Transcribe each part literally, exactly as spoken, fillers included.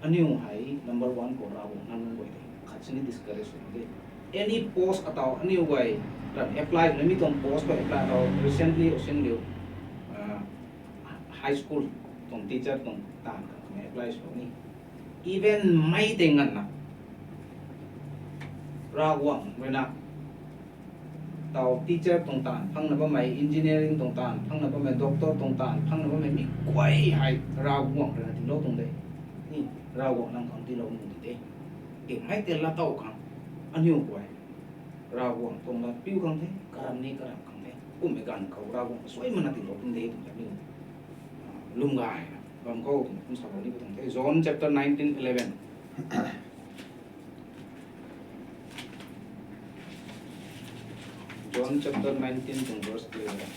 Aniu hei number one khou Ravguangc nac nunc guay tei khat sini discourage sw de. Any post ataw aniu guay ram apply swna mi tuang post khou apply ataw recently osin liu high school tuang teacher tuang taanv khang apply sw ni. Even mei tei nganvna Ravguangc ruina taw teacher tuang taanv phangna bammei, engineering tuang taanv phangna bammei, doctor tuang taanv phangna bammei mi guay hei Ravguangc ruina tiilou tuang de. Ni, Ravguangc nang khang tiilou nuh di de. Timei tei laa tow khang aniu guay Ravguangc tuang lat piu khang the, karam ni karam khang the. Kummei ganv khou Ravguangc suai mana tiilou tuang de twna aniu lwm gayna bam khou twna kum salou ni pu tuang the. John chapter nineteen eleven. John chapter nineteen tuang verse eleven.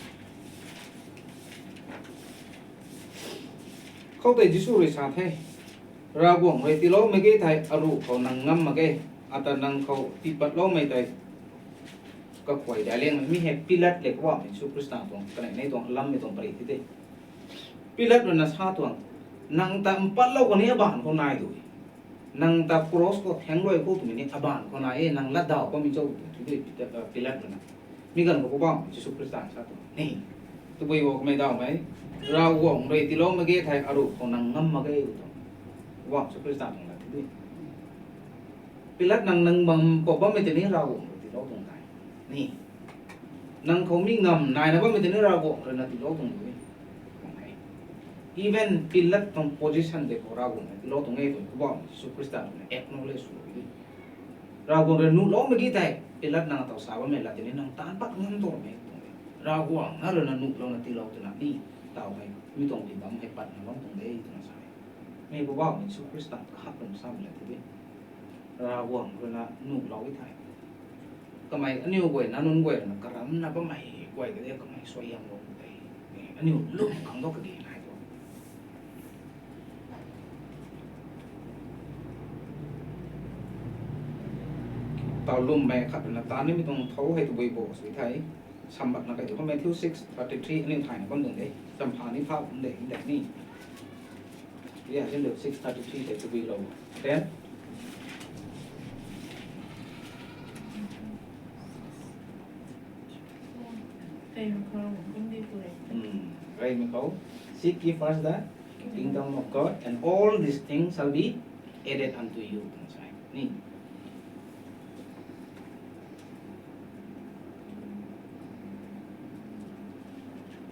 Khoutei Jisu rui sa the, Ravguangc rui tiiloumei ge thei aruh khou nang ngam mak ge, ata nang khou tiipatloumei tei kakhuay daic liangmei mi hei Pilat le Poubauhmei Jisu Khrista tuang kanei nei tuang alammei tuang pary ti de. Pilat ruina sa tuang, nang ta mpatlou khou ni abaanc khou nai du. Nang ta cross khou thaeng luai khou twmei ni abaanc khou nai e, nang latdaw bammei cho tu de Pilat ruina. Mi ganv khou Poubauhmei Jisu Khrista sa tuang ni, tabui bo kamei dawmei, Ravguangc rui tiiloumei ge thei aruh khou nang ngam mak ge tu. Poubauhmei Jisu Khrista tuang lat ti de. Pilat nang nang bam khou bammei tei ni Ravguangc rui tiilou tuang de. Ni, nang khou mi ngam naina bammei tei ni Ravguangc ruina tiilou tuang de. Even Pilat tuang position tei khou Ravguangc rui tiilou tuang e twna Poubauhmei Jisu Khrista ruina acknowledge swlou de. Ravguangc rui nuhloumei di tei Pilat nang taw sa bammei lat tei ni nang taanc pat ngam tuang e tuang de. Ravguangc na ruina nuhlouna tiilou twna ni taw hei mi tuang pi bam hei patna bam tuang de twna sa e. Mi Poubauhmei Jisu Khrista kahak lum samei lat ti de. Ravguangc ruina nuhlou e thei, kamei aniu guay nac nunc guay ruina karamna bammei guay ka de kamei suaihiamlou de. Aniu lwm khang dou kage nai tu. Taw lwmmei khat ruina taanv nimei tuang thou hei tabui bo sw thei, sambatna kai tu khou Matthew six thirty three aniu thayna bam tuang de. Champha ni pha bam de de ni. Ria sin de six thirty three tei tabui lou. Then, reymei khou, seek ye first the kingdom of God and all these things shall be added unto you. Ni,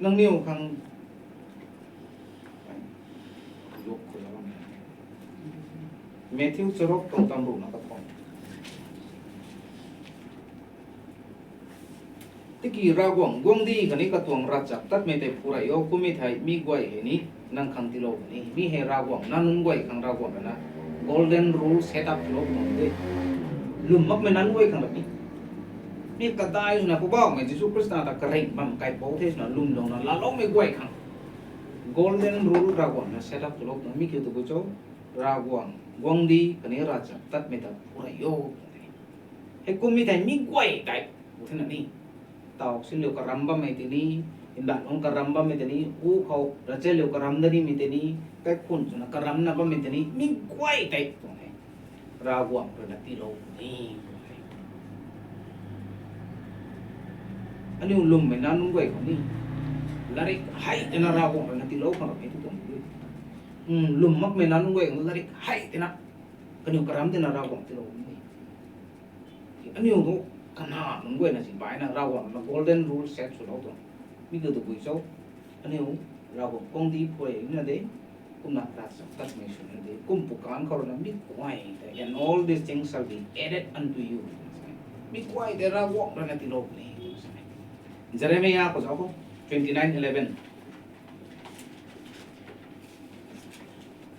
nangniw khang Matthew charuk tuang tamruhna kathumh. Tiki Ravguangc guangcdic khatni katuang ravchaptatmei tei phurey o, kummei thei mi guay hei ni nang khang tiilou puni. Mi hei Ravguangc nac nunc guay khang Ravguangc ruina golden rule set up swlou puni de. Lwm makmei nac nunc guay khang ra ni. Mi kadai swna Poubauhmei Jisu Khrista ta karingh bam kaipouc the swna lwmlouna laaloumei guay khang golden rule Ravguangc ruina set up swlou puni. Mi kiu tabui cho, Ravguangc guangcdic khatni ravchaptatmei ta phurey o. Hei kummei thei mi guay tei, bu thena ni, taw sinliu karam bammei tei ni, ndanlung karam bammei tei ni, u khou rachanliu karam da nimei tei ni, kaikhunc swna karamna bammei tei ni mi guay tei tuang e, Ravguangc ruina tiilou ni tuang e. Aniu lwmmei nac nunc guay khou ni latrik hei tena Ravguangc ruina tiilou khang ra e tu tuang e. Lwm makmei nac nunc guay khou latrik hei tena, kaniw karam tena Ravguangc tiilou ni. Aniu tu kana nunc guayna si baina Ravguangc ruina golden rule set swlou tuang. Mi kiu tabui cho, aniu Ravguangc guangcdic phurey nina de, kumna ravchaptatmei swna de, kum pwkhou ruina mi guay tei, and all these things shall be added unto you. Mi guay tei Ravguangc ruina tiilou puni. Jeremiah khou zauc khou, twenty nine eleven.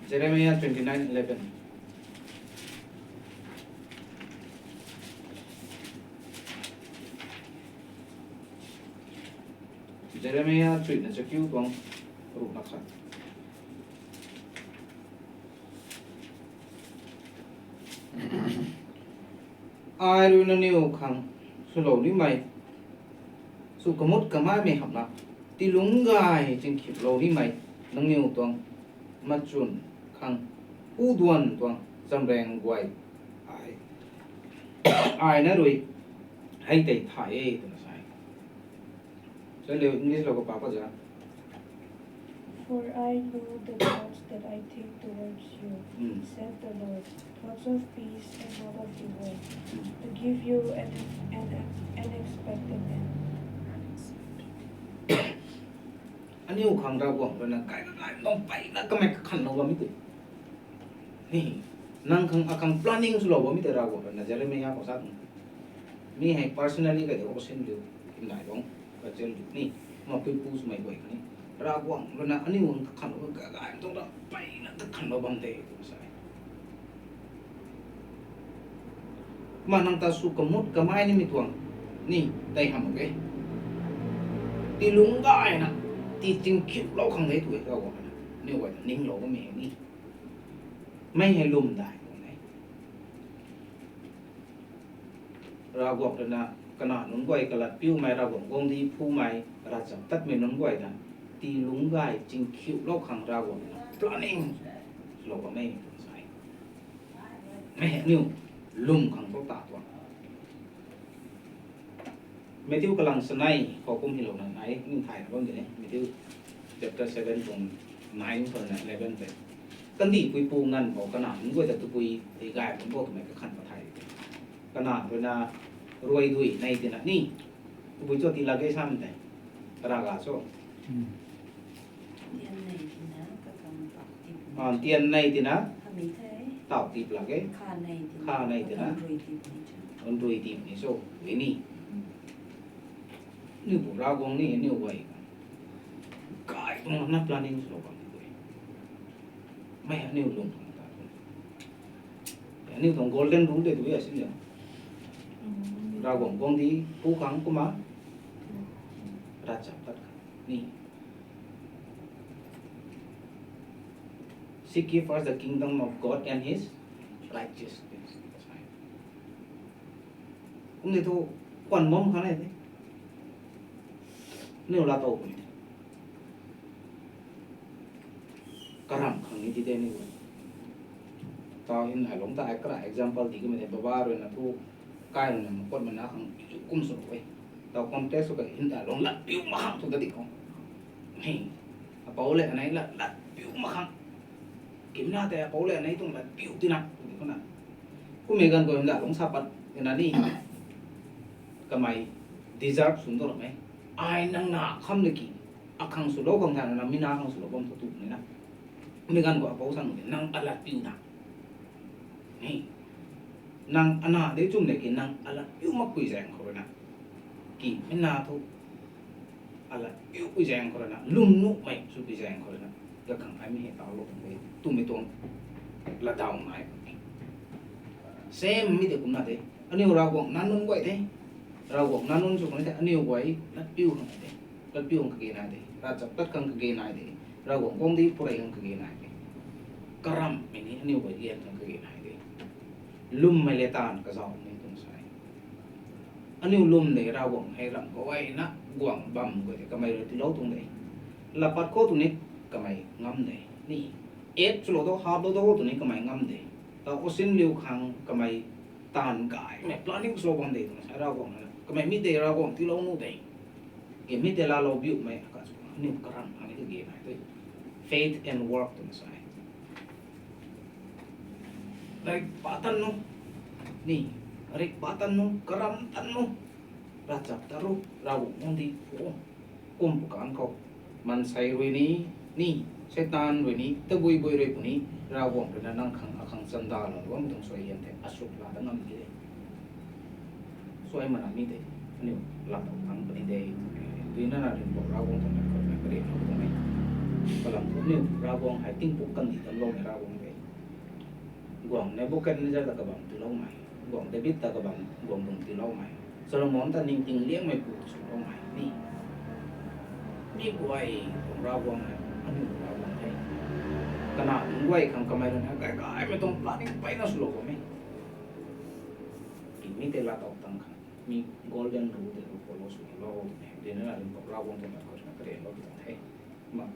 Jeremiah twenty nine eleven. Jeremiah chuina chakiu tuang ruhna khat. Ai rui nangniw khang swlou nimei, sw kamut kamaimei hamhna, tiilungc gay chingkhiplou nimei, nangniw tuang machun khang Pu duan tuang chamrang guay ai, ai na rui hei tei thay e twna sa e. Sa le English lou ka pa pa za. For I know the thoughts that I think towards you, Hmm. said the Lord, thoughts of peace and not of evil, Hmm. to give you an, an, an expected end. Aniu khang Ravguangc rui na kai na kai nung peyna kamei kakhan lou bam e tei. Ni, nang khang akhang planning swlou bam e tei Ravguangc rui na Jeremiah khou sa tuang. Mi hei personally kai de o sin liu, in nai bang, ka chen liu ni, ma pui pu swmei guay kani. Ravguangc rui na aniu khang kakhan lou, kai kai tuang ra peyna kakhan lou bam tei, tu sa e. Ma nang ta sw kamut kamei nimei tuang ni tei ham mak e. Tii lungc gayna, tii chingkhiulou khang de tu e Ravguangc rui na. Aniu guay ta ninglou bammei ni. Mei hei lwm dai tuang e. Ravguangc rui na kanac nunc guay kalatpiumei, Ravguangc guangcdic phumei, ravchaptatmei nunc guay ta tii lungc gay chingkhiulou khang Ravguangc rui na planning lou bammei tuang sa e. Mei hei aniu lwm khang thu ta tuang. Matthew kalang sanei khou kum hei lou na nai, ning thay na bam de ne. Matthew chapter seven tuang nine khou na eleven tei. Kandihpui pu nganv khou kanac nunc guay ta tabui tei gay bam bo twmei kakhan pathay. Kanac rui na ruai dui nei tina ni. Tabui cho tii lak ge sam tei. Raga cho. Tian nei tina, kakang tau tip. Ah, tian nei tina, hamei the. Tau tip lak e. Kha nei tina, kha nei tina, kakang rui tip ni cho. An rui tip ni cho, e ni. Aniu pu Ravguangc ni, aniu guay. Kai tuang na planning swlou bam ni guay. Mei aniu lwm khang ta. Aniu tuang golden rule de tu ya sin ya. Ravguangc guangcdic phu khang kumna, ravchaptat khang ni. Seek ye first the kingdom of God and his righteousness. Kum ni thu, kwan bam khang e the. Aniu laa tow puni the. Karamh khang ni ti the aniu. Tau hyndailungc ta ai kara example di kamei the, baba rui na thu, kai rui na makot mana khang kum sw e. Tau context khou hyndailungc latpiu mak khang thu ta di khou. Hei, apou le anei lat, latpiu mak khang. Kimna tei apou le anei tuang latpiu tina, di khou na. Kummei ganv khou hyndailungc sa pat tina ni. Kamei deserve sw tu ram e. Ai nang na kham le ki. Akhang swlou khang tha na, mi na khang swlou bam thu tu ni na. Kummei ganv khou apou sa nu de, nang alatpiu na. Ni. Nang ana de chum de ki nang alatpiu makpui zaeng khou rui na. Ki, mi na thu alatpiupui zaeng khou rui na, lwmnuhmei swpui zaeng khou rui na, gakhang ai mi hei tau lou tuang de, twmei tuang latdaw nai. Same mi tei kumna de, aniu Ravguangc nac nunc guay de, Ravguangc nac nunc sw khang de, aniu guay latpiu khang de, latpiu khang kage nai de, ravchaptat khang kage nai de, Ravguangc guangcdic purei khang kage nai de. Karamhmei ni aniu guay lian khang kage nai de. Lwmmei le taanv kazauhmei tuang sa e. Aniu lwm de Ravguangc hei ramh khou ai na guang bam guay de kamei rui tiilou tuang de. Lapat khou tu ni kamei ngam de. Ni, et swlou tu, haplou tu khou tu ni kamei ngam de. Ta osin liu khang kamei taanv gaymei planning swlou bam de twna sa Ravguangc na. Kamei mi tei Ravguangc tiilou nuh de. Ki mi tei laalou biumei akhat sw aniu karamh khang ni kage nai de. Faith and work twna sa e. Rik pa tan nu. Ni, rik pa tan nu, karamh tan nu. Ravchaptat ru, Ravguangc guangcdic phu. Kum pwkhou khou. Maansei rui ni, ni, Seitaan rui ni, tabui bui rui puni, Ravguangc rui na nang khang akhang chandalou bam tuang suaihiam tei asuk laa dat ngam ni de. Suai mana mi tei, aniu laa tang puni de. Duina na Ringhpouc Ravguangc tuang na khou na kariaklou tuang e. Kalam thu aniu Ravguangc hei tingpuk kandih tamloumei Ravguangc de. Guangc Nebukadnezar ta kabamv tiiloumei, guangc David ta kabamv guangc dungc tiiloumei, Solomon ta ningting liangmei pu swloumei ni. Mi guay tuang Ravguangc hei aniu Ravguangc the. Kanac nunc guay khang kamei rui na gay gaymei tuang planning peyna swlou bam e. Ki mi tei laa tow tang khang, mi golden rule tei follow swlou, twna Ringhpouc Ravguangc tuang na khou na kariaklou tuang the. Ma,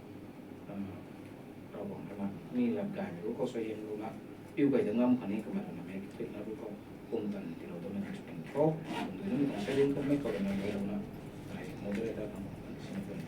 Ravguangc rui na mi lat gaymei ru khou suaihiam rui na piu key da ngam khang ni kamei rui na mei katuina ru khou kum tan tiilou da mei na sw kan tho. Kum dui na mi tuang sailing kummei khou rui na mei rui na ai moderator khang kum tan sini kan